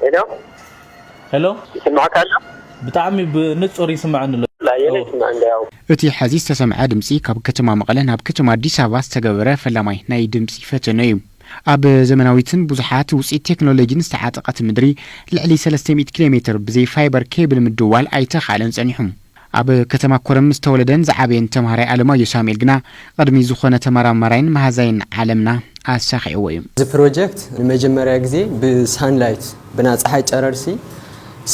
ሄሎ፣ ሄሎ፣ ይስማዕካ ኣሎ? ብጣዕሚ ብንጹር ይስምዓኒ ኣሎ። ላየለ ይስማዕ እንደ ያው እቲ ሕዚ ዝተሰምዐ ድምፂ ካብ ከተማ መቐለ ናብ ከተማ ኣዲስ ኣበባ ዝተገበረ ፈላማይ ናይ ድምፂ ፈተነ እዩ። ኣብ ዘመናዊትን ብዙሓት ውፅኢት ቴክኖሎጂን ዝተዓጠቐት ምድሪ ልዕሊ ሰለስተ ሚእቲ ኪሎ ሜትር ብዘይ ፋይበር ኬብል ምድዋል ኣይተኻእለን ጸኒሑ። ኣብ ከተማ ኮረም ዝተወለደን ዝዓበየን ተምሃራይ ኣለማዮ ሳሙኤል ግና ቅድሚ ዝኾነ ተመራማራይን መሃዛይን ዓለምና ኣሳኺዕዎ እዩ። እዚ ፕሮጀክት ንመጀመርያ ግዜ ብሳንላይት ብና ፀሓይ ጨረርሲ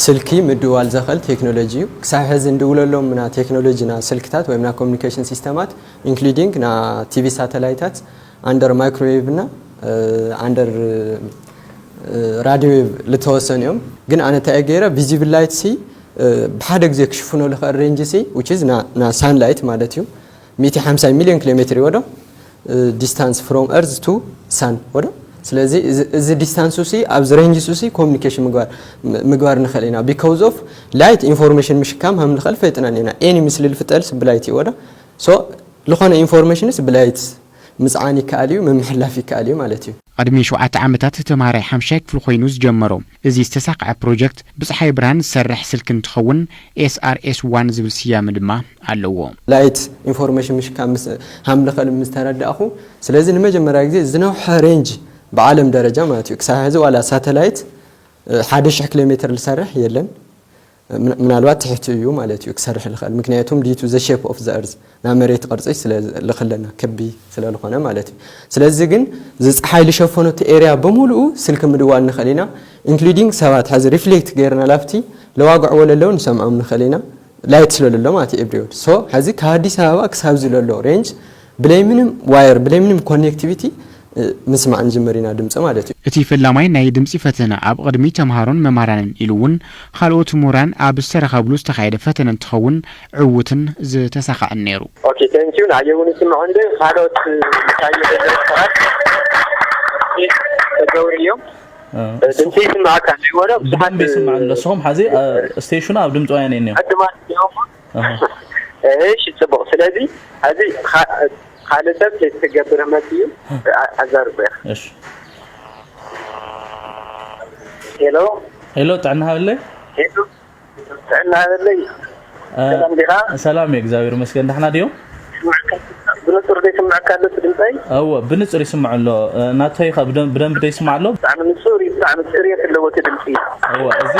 ስልኪ ምድዋል ዘኽእል ቴክኖሎጂ እዩ። ክሳብ ሕዚ እንድውለሎም ና ቴክኖሎጂ ና ስልክታት ወይም ና ኮሚኒኬሽን ሲስተማት ኢንክሉዲንግ ና ቲቪ ሳተላይታት ኣንደር ማይክሮዌቭ እና ኣንደር ራዲዮ ዌቭ ልተወሰኑ እዮም። ግን ኣነ እንታይ ገይረ ቪዚብል ላይት ሲ ብሓደ ግዜ ክሽፍኖ ልኽእል ሬንጅ ሲ which is ና ሳንላይት ማለት እዩ። ሚእቲ ሓምሳ ሚሊዮን ኪሎ ሜትር ይወዶ distance from earth to sun ወዶ። ስለዚ እዚ- እዚ ዲስታንሱ ሲ ኣብዚ ሬንጅ ሱ ሲ ኮሚኒኬሽን ምግባር ምግባር ንኽእል ኢና። Because of light information ምሽካም ከም ንኽእል ፈይጥና ኔና። ኤኒ ምስሊ ልፍጠልስ ብላይት ይወዶ። So ዝኾነ ኢንፎርሜሽንስ ብላይት ምፅዓን ይከኣል እዩ፣ ምምሕላፍ ይከኣል እዩ ማለት እዩ። ቅድሚ ሸውዓተ ዓመታት ተምሃራይ ሓምሻይ ክፍሊ ኮይኑ ዝጀመሮ እዚ ዝተሳኽዐ ፕሮጀክት ብፀሓይ ብርሃን ዝሰርሕ ስልኪ እንትኸውን ኤስኣርኤስ ዋን ዝብል ስያመ ድማ ኣለዎ። ላይት ኢንፎርሜሽን ምሽካ ምስ ሃምልኸል ምስ ተረዳእኹ። ስለዚ ንመጀመርያ ግዜ ዝነውሐ ሬንጅ ብዓለም ደረጃ ማለት እዩ። ክሳብ ሕዚ ዋላ ሳተላይት ሓደ ሽሕ ኪሎ ሜትር ዝሰርሕ የለን። ምናልባት ትሕቲ እዩ ማለት እዩ ክሰርሕ ልኽእል። ምክንያቱም due to the shape of the earth ና መሬት ቅርፂ ስለልኽለና ክቢ ስለልኾነ ማለት እዩ። ስለዚ ግን እዚ ፀሓይ ዝሸፈኖ እቲ ኤርያ ብምሉኡ ስልኪ ምድዋል ንኽእል ኢና። ኢንክሉዲንግ ሰባት ሕዚ ሪፍሌክት ገይርና ላፍቲ ለዋግዕዎ ለለው ንሰምዖም ንኽእል ኢና። ላይት ስለለሎ ማለት እዩ ኤቭሪወድ። So ሕዚ ካብ ኣዲስ ኣበባ ክሳብ ዝለሎ ሬንጅ ብለይ ምንም ዋየር ብለይ ምንም ኮኔክቲቪቲ ምስማዕ ንጅምር ኢና ድምፂ ማለት እዩ። እቲ ፈላማይ ናይ ድምፂ ፈተነ ኣብ ቅድሚ ተምሃሮን መምሃራንን ኢሉ እውን ካልኦት ምሁራን ኣብ ዝተረኸብሉ ዝተኻየደ ፈተነ እንትኸውን ዕውትን ዝተሳኻዕን ነይሩ። ኦኬ፣ thank you። ንኣየ እውን ይስምዖ እንደ ካልኦት ታየ ሰባት ተገብሩ እዮም። ድምፂ ይስምዓካ እንዲወረ ብዙሓት ብደንብ ይስምዓኒ ኣሎ። ንስኹም ሓዚ ስቴሽኑ ኣብ ድምፂ ወያነ እኒኦ። ዕድማት እዮም። እሺ፣ ፅቡቕ። ስለዚ ሕዚ ካልእ ሰብ ክገብር መፅእ እዩ። ኣዛርቦ ኢኻ። እሺ። ሄሎ፣ ሄሎ፣ ጥዕና ሃበለይ። ሄሎ፣ ጥዕና ሃበለይ። ሰላም ዲኻ? ሰላም እየ፣ እግዚኣብሔር ይመስገን። ደሕና ድዮም? ብንጹር ዶ ይስምዓካ ኣሎ እቲ ድምፀይ? እወ፣ ብንጹር ይስምዕ ኣሎ። ናተይ ኸ ብደም- ብደንብ ዶ ይስማዕ ኣሎ? ብጣዕሚ ንጹር እዩ፣ ብጣዕሚ ጽርየት ኣለዎ እቲ ድምፂ። እወ፣ እዚ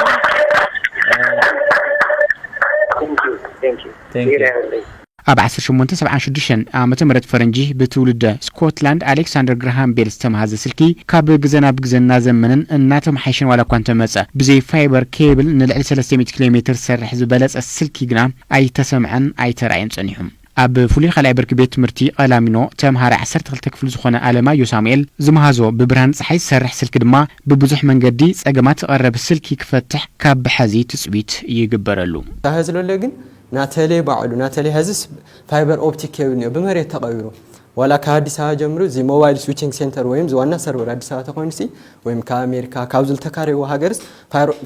Thank you፣ thank you። ዜና የብለይ። ኣብ ዓሰርተ ሸሞንተ ሰብዓን ሽዱሽተን ዓመተ ምህረት ፈረንጂ ብትውልደ ስኮትላንድ ኣሌክሳንደር ግራሃም ቤል ዝተምሃዘ ስልኪ ካብ ግዘ ናብ ግዘ እናዘመነን እናተመሓየሸን ዋላ እኳ እንተመፀ ብዘይ ፋይበር ኬብል ንልዕሊ ሰለስተ ሚእቲ ኪሎ ሜትር ዝሰርሕ ዝበለፀ ስልኪ ግና ኣይተሰምዐን ኣይተራእየን ፀኒሑ። ኣብ ፍሉይ ካልኣይ ብርኪ ቤት ትምህርቲ ቀላሚኖ ተምሃራይ ዓሰርተ ክልተ ክፍሊ ዝኾነ ኣለማዮ ሳሙኤል ዝመሃዞ ብብርሃን ፀሓይ ዝሰርሕ ስልኪ ድማ ብብዙሕ መንገዲ ፀገማት ዝቐረብ ስልኪ ክፈትሕ ካብ ብሐዚ ትፅቢት ይግበረሉ። ታሀ ዝለለ ግን ናተሌ ባዕሉ ናተሌ ሀዝስ ፋይበር ኦፕቲክ ኬብል ኒዮ ብመሬት ተቐቢሩ ዋላ ካብ ኣዲስ ኣበባ ጀምሩ እዚ ሞባይል ስዊቺንግ ሴንተር ወይም እዚ ዋና ሰርቨር ኣዲስ ኣበባ ተኮይኑሲ ወይም ካብ ኣሜሪካ ካብዚ ዝተካረይዎ ሃገርስ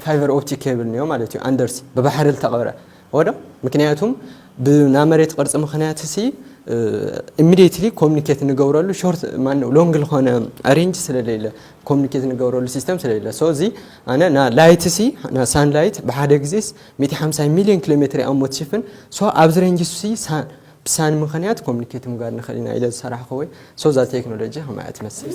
ፋይበር ኦፕቲክ ኬብል ኒዮ ማለት እዩ። ኣንደርስ ብባሕሪ ዝተቐብረ ወዶ ምክንያቱም ብና መሬት ቅርፂ ምክንያት ሲ ኢሚዲየትሊ ኮሚኒኬት ንገብረሉ ሾርት ማነው ሎንግ ዝኾነ ሬንጅ ስለሌለ ኮሚኒኬት ንገብረሉ ሲስተም ስለሌለ ሶ እዚ ኣነ ና ላይት ሲ ና ሳን ላይት ብሓደ ግዜስ ሚእቲ ሓምሳ ሚሊዮን ኪሎ ሜትር እያ እሞ ትሽፍን ሶ ኣብዚ ሬንጅ ሲ ብሳን ምክንያት ኮሚኒኬት ምግባር ንኽእል ኢና ኢለ ዝሰራሕኹ ወይ ሶ እዛ ቴክኖሎጂ ከማያ ትመስል።